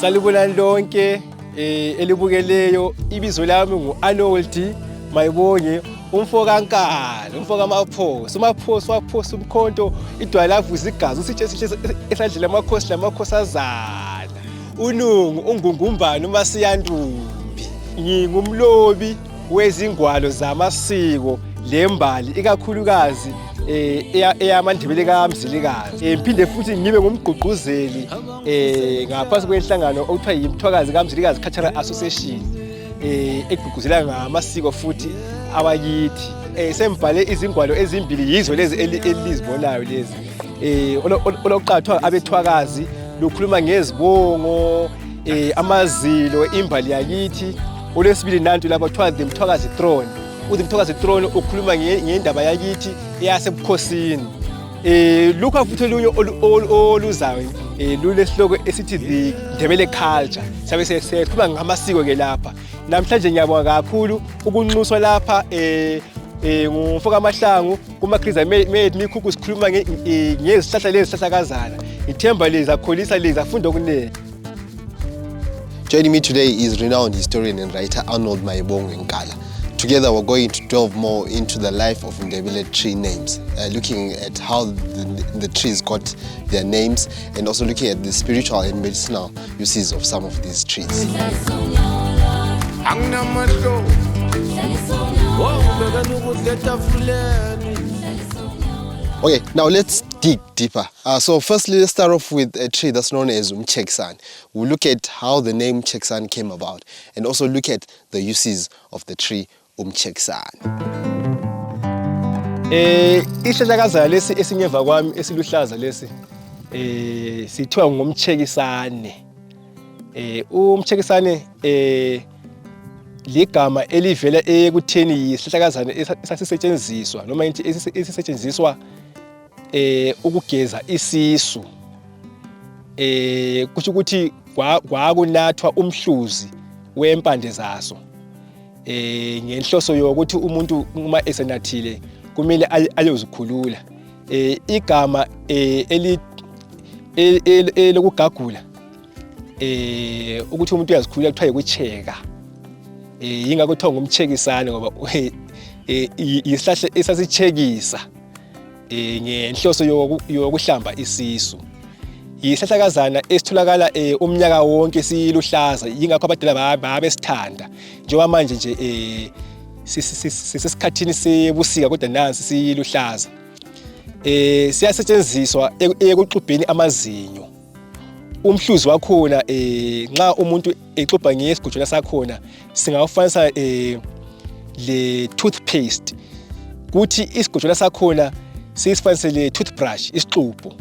Salibonani lonke elibukeleyo. Ibizo lami ngu-Arnold Mayibonge, umfo kaNkala, umfo kaMaphosa. UMaphosa waphosa umkhonto, idwala lavuza igazi, usitshe esihle esandleni amakhosi lamakhosazana. Unungu ungungumbane uMasiyantumbi. Ngingumlobi wezingwalo zamasiko lembali, ikakhulukazi eyamaNdebele kaMzilikazi. Ngiphinde futhi ngibe ngumgqugquzeli ngaphansi kwenhlangano okuthiwa yiMthwakazi kaMzilikazi Cultural Association, egqugquzela ngamasiko futhi abakithi. Sengibhale izingwalo ezimbili, yizo lezi elizibonayo lezi. Olokuqala kuthiwa Abethwakazi, lukhuluma ngezibongo, amazilo, imbali yakithi. Olwesibili nantu lapha, kuthiwa The Mthwakazi Throne. U-The Mthwakazi Throne ukhuluma ngendaba yakithi eyasebukhosini. Lokhu futhi olunye oluzayo lulesihloko esithi The Ndebele Culture. Siyabe sikhuluma ngamasiko ke lapha. Namhlanje ngiyabonga kakhulu ukunxuswa lapha ngumfo kaMahlangu kuma-Kriza Made Me Cook. Sikhuluma ngezihlahla lezihlahlakazana. Ithemba lizakholisa, lizafunda okuningi. Joining me today is renowned historian and writer Arnold Mayibongwe Nkala. Together we're going to delve more into the life of Ndebele tree names, looking at how the trees got their names and also looking at the spiritual and medicinal uses of some of these trees. Anginamahlo wangibekela ukudla etafuleni. Okay, now let's dig deeper. So firstly, let's start off with a tree that's known as Umcheksan. We'll look at how the name Umcheksan came about and also look at the uses of the tree Umcheksan. Isihlahlakazana lesi esingemva kwami esiluhlaza lesi sithiwa ngumchekisane. Umchekisane ligama elivela ekutheni yisihlahlakazana esasisetshenziswa noma into esisetshenziswa ukugeza isisu. Kusho ukuthi kwakunathwa umhluzi wempande zaso ngenhloso yokuthi umuntu uma esenathile kumele ayozikhulula. Igama eli elokugagula ukuthi umuntu uyazikhulula kuthiwa ukucheka. Yingakho kuthiwa ngumchekisane, ngoba isihlahla esasichekisa ngenhloso yokuhlamba isisu. Yisihlahlakazana esitholakala umnyaka wonke siluhlaza, yingakho abadala babesithanda. Njengoba manje nje sisesikhathini sebusika, kodwa nansi siluhlaza. Siyasetshenziswa ekuxubheni amazinyo. Umhluzi wakhona, nxa umuntu exubha ngesigujana sakhona, singawufanisa le toothpaste, kuthi isigujana sakhona sisifanise le toothbrush, isixubho.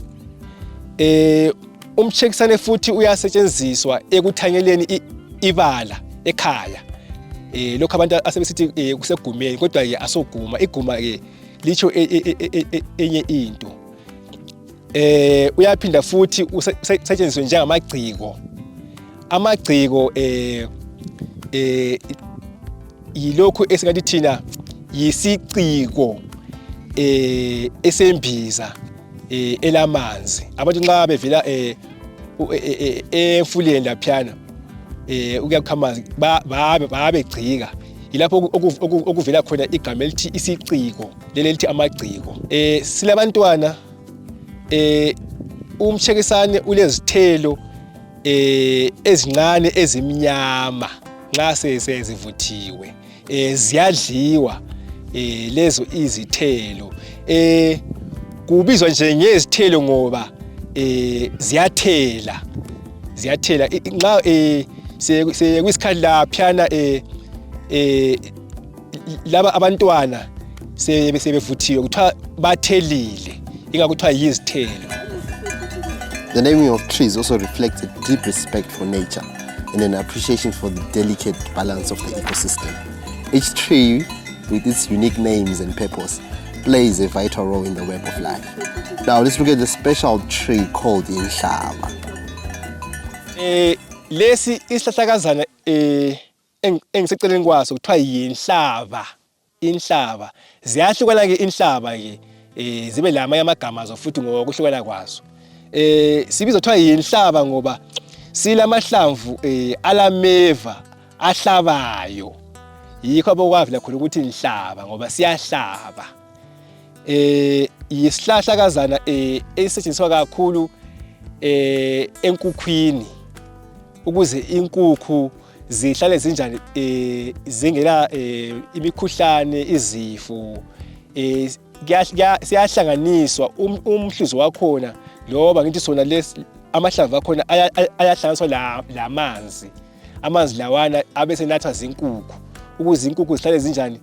Umchekisane futhi uyasetshenziswa ekuthanyeleni ibala ekhaya, lokho abantu asebesithi kusegumeni, kodwa ke asoguma, iguma ke licho enye into. Uyaphinda futhi usetshenziswe njengamagciko. Amagciko yilokhu esingathi thina yisiciko esembiza elamanzi. Abantu nxa bevela emfuleni laphiyana ukuyakha amanzi, babegcika. Yilapho okuvela khona igama elithi isiciko, leli elithi amagciko. Silabantwana, umchekisane ulezithelo ezincane ezimnyama nxa sezivuthiwe. Ziyadliwa lezo izithelo. Kubizwa nje ngezithelo ngoba ziyathela, ziyathela. Nxa sekuyisikhathi laphiyana, laba abantwana sebevuthiwe, kuthiwa bathelile, ingakho kuthiwa yizithelo. The naming of trees also reflects a deep respect for nature and an appreciation for the delicate balance of the ecosystem. Each tree, with its unique names and purpose, plays a vital role in the web of life. Now let's look at the special tree called Inhlaba. Lesi isihlahlakazana engiseceleni kwaso kuthiwa yinhlaba. Inhlaba ziyahlukana ke, inhlaba ke zibe lamanye amagama azo futhi ngokuhlukana kwazo. Sibizwa kuthiwa yinhlaba ngoba Silamahlamvu alameva ahlabayo. Yikho abokwavela khona ukuthi inhlaba ngoba siyahlaba. Yisihlahlakazana esisetshenziswa kakhulu enkukhwini ukuze inkukhu zihlale zinjani zingela imikhuhlane, izifo. Siyahlanganiswa umhluzi wakhona loba ngithi sona lesi amahlamvu akhona ayahlanganiswa lamanzi, amanzi lawana abesenathwa zinkukhu ukuze inkukhu zihlale zinjani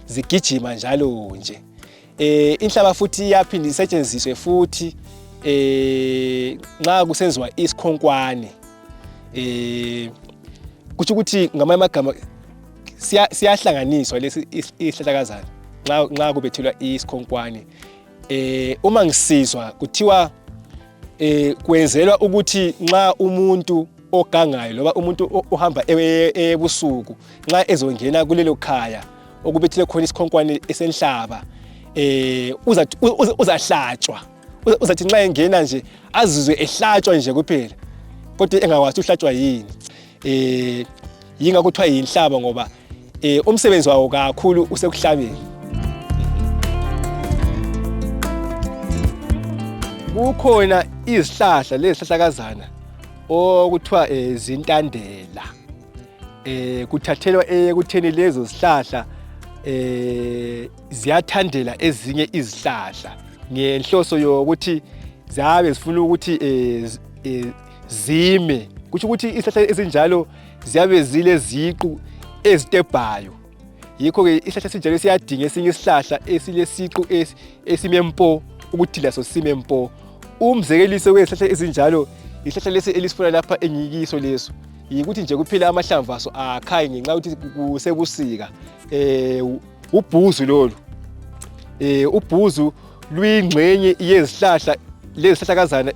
zigijima njalo nje. Inhlaba futhi iyaphinda isetshenziswe futhi nxa kusenziwa isikhonkwane. Kusho ukuthi ngamanye amagama siyahlanganiswa lesi isihlahlakazana nxa kubethelwa isikhonkwane. Uma ngisizwa kuthiwa kwenzelwa ukuthi nxa umuntu ogangayo loba umuntu ohamba ebusuku nxa ezongena kulelo khaya okubethele khona isikhonkwane esenhlaba uzahlatshwa, uzathi nxa engena nje azizwe ehlatshwa nje kuphela, kodwa engakwazi uhlatshwa yini. Yingakho kuthiwa yinhlaba ngoba umsebenzi wawo kakhulu usekuhlabeni. Kukhona izihlahla lezihlahlakazana okuthiwa zintandela. Kuthathelwa ekutheni lezo zihlahla ziyathandela ezinye izihlahla ngenhloso yokuthi zabe zifuna ukuthi zime. Kusho ukuthi izihlahla ezinjalo ziyabe zileziqu ezitebhayo. Yikho-ke isihlahla esinjalo siyadinga esinye isihlahla esilesiqu esime mpo ukuthi laso sime mpo. Umzekeliso wezihlahla ezinjalo isihlahla lesi elisifuna lapha engikiso leso yikuthi nje kuphela amahlamvu aso akhayi ngenxa yokuthi kusebusika. Ubhuzu lolu, ubhuzu luyingxenye yezihlahla lezihlahlakazana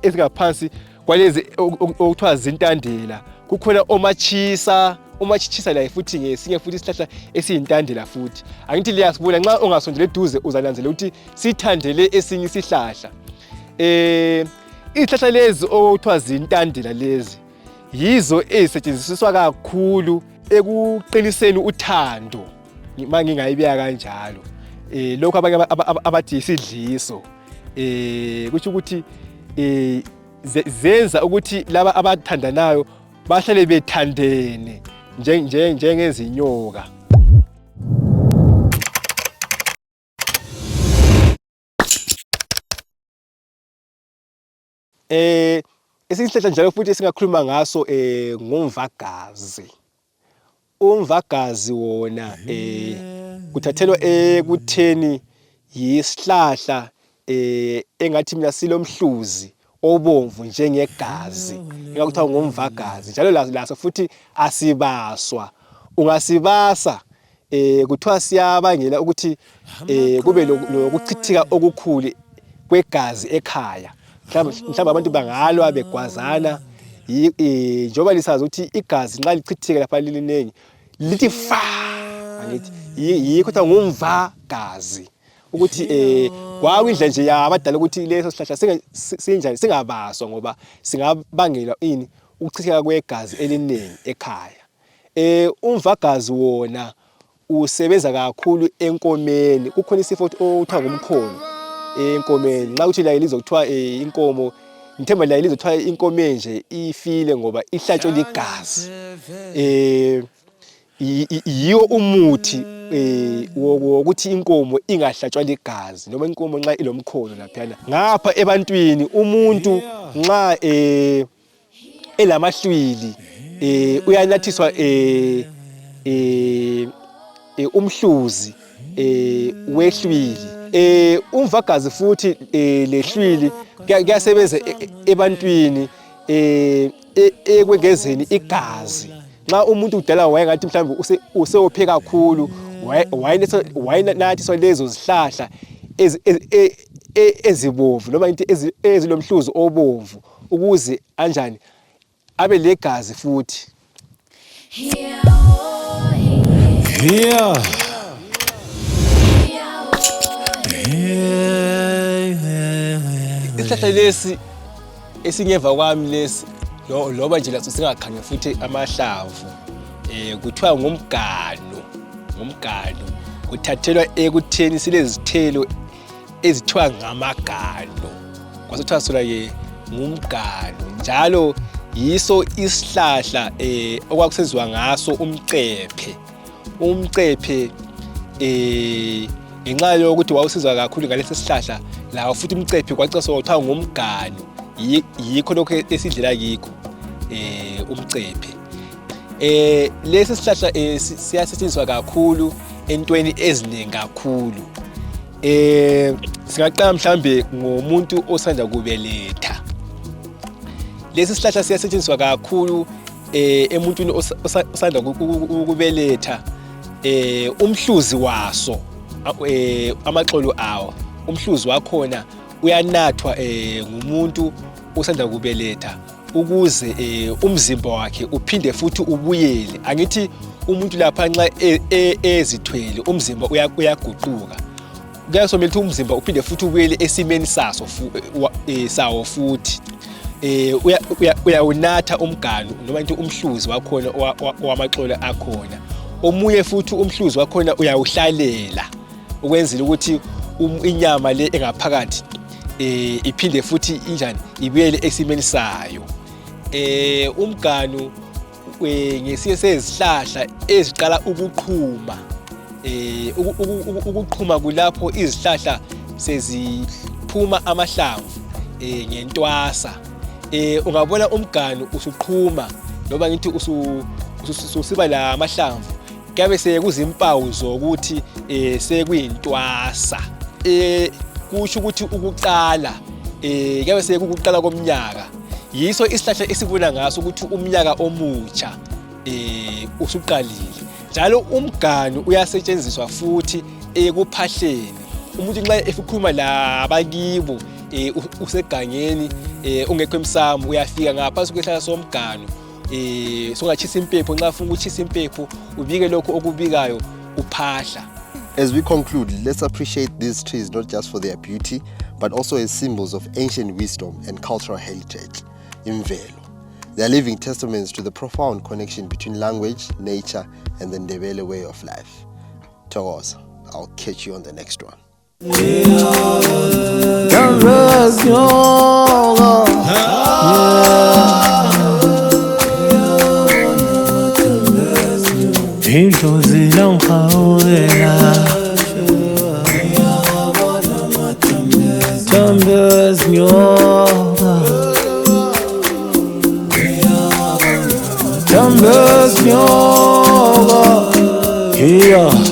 ezingaphansi kwalezi okuthiwa zintandela. Kukhona omatshisa, omatshisa laye futhi ngesinye futhi isihlahla esiyintandela futhi. Angithi liyasibona nxa ungasondela eduze uzananzela ukuthi sithandele esinye isihlahla. Izihlahla lezi okuthiwa zintandela lezi yizo ezisetshenziswa kakhulu ekuqiniseni uthando, uma ngingayibeka kanjalo. Lokhu abanye abathi isidliso, kusho ukuthi zenza ukuthi laba abathandanayo bahlale bethandene njengezinyoka. Esinye isihlahla njalo futhi esingakhuluma ngaso ngumvagazi. Umvagazi wona kuthathelwa ekutheni yisihlahla engathi mina silomhluzi obomvu njengegazi, ingakuthiwa ngumvagazi. Njalo laso futhi asibaswa, ungasibasa kuthiwa siyabangela ukuthi kube lokuchithika okukhulu kwegazi ekhaya. Mhlawumbe abantu bangalwa begwazana, njengoba lisazi ukuthi igazi nxa lichithika lapha lilinengi lithi fa, angithi yikho kuthiwa ngumvagazi, ukuthi kwakwindlela nje yabadala ukuthi leso sihlahla sinjani singabaswa ngoba singabangela ini ukuchitheka kwegazi eliningi ekhaya. Umvagazi wona usebenza kakhulu enkomeni. Kukhona isifo okuthiwa ngumkhono enkomeni. Nxa kuthi laye lizokuthiwa inkomo, ngithemba laye lizokuthiwa inkomo enje ifile ngoba ihlatshwe ligazi. Yiwo umuthi wokuthi inkomo ingahlatshwa ligazi noma inkomo nxa ilomkhono laphayana. Ngapha ebantwini umuntu nxa elamahlwili uyanathiswa umhluzi wehlwili. Umvagazi futhi lehlwili kuyasebenza ebantwini ekwengezeni igazi. Nxa umuntu kudala wayengathi mhlawumbe usewophe kakhulu, wayenathiswa lezo zihlahla ezibomvu noma into ezilomhluzi obomvu ukuze anjani abe legazi futhi. Yeah. Isihlahla lesi Esingeva kwami lesi loba nje laso singakhanya futhi amahlamvu, kuthiwa ngumganu. Ngumganu kuthathelwa ekutheni silezithelo ezithiwa ngamaganu, kwasithiwa sona-ke ngumganu. Njalo yiso isihlahla okwakusenziwa ngaso umcephe. Umcephe ngenxa yokuthi wawusizwa kakhulu ngalesi sihlahla lawo futhi umcephe kwacaswa kuthiwa ngumganu. Yikho lokho esidlela kikho umcephe. Lesi sihlahla siyasetshenziswa kakhulu entweni eziningi kakhulu. Singaqala mhlambe ngomuntu osanda kubeletha. Lesi sihlahla siyasetshenziswa kakhulu emuntwini osanda ukubeletha. Umhluzi waso, amaxolo awo, umhluzi wakhona uyanathwa ngumuntu osanda kubeletha ukuze umzimba wakhe uphinde futhi ubuyele. Angithi umuntu lapha nxa ezithwele umzimba uyaguquka, kuyasomela ukuthi umzimba uphinde futhi ubuyele esimeni saso sawo futhi. Uyawunatha umganu noma into umhluzi wakhona wamaxolo akhona. Omunye futhi umhluzi wakhona uyawuhlalela ukwenzela ukuthi inyama le engaphakathi iphinde futhi injani ibuyele esimeni sayo. Umganu ngesinye sezihlahla eziqala ukuqhuma. Ukuqhuma kulapho izihlahla seziphuma amahlamvu ngentwasa. Ungabona umganu usuqhuma noma ngithi ususiba la amahlamvu, kuyabe sekuzimpawu zokuthi sekuyintwasa. Kusho ukuthi ukuqala, kuyabe sekukuqala komnyaka. Yiso isihlahla esibona ngaso ukuthi umnyaka omutsha usuqalile. Njalo umganu uyasetshenziswa futhi ekuphahleni. Umuntu nxa efikhuluma labakibo usegangeni, ungekho emsamo, uyafika ngaphansi kwesihlahla somganu, songatshisa impepho. Nxa ufuna ukutshisa impepho ubike lokho okubikayo, uphahla. As we conclude, let's appreciate these trees not just for their beauty, but also as symbols of ancient wisdom and cultural heritage, imvelo. They are living testaments to the profound connection between language, nature, and the Ndebele way of life. Thokoza. I'll catch you on the next one. Idlozi langihawukela, Thambezinyoka, Thambezinyoka. Yeah.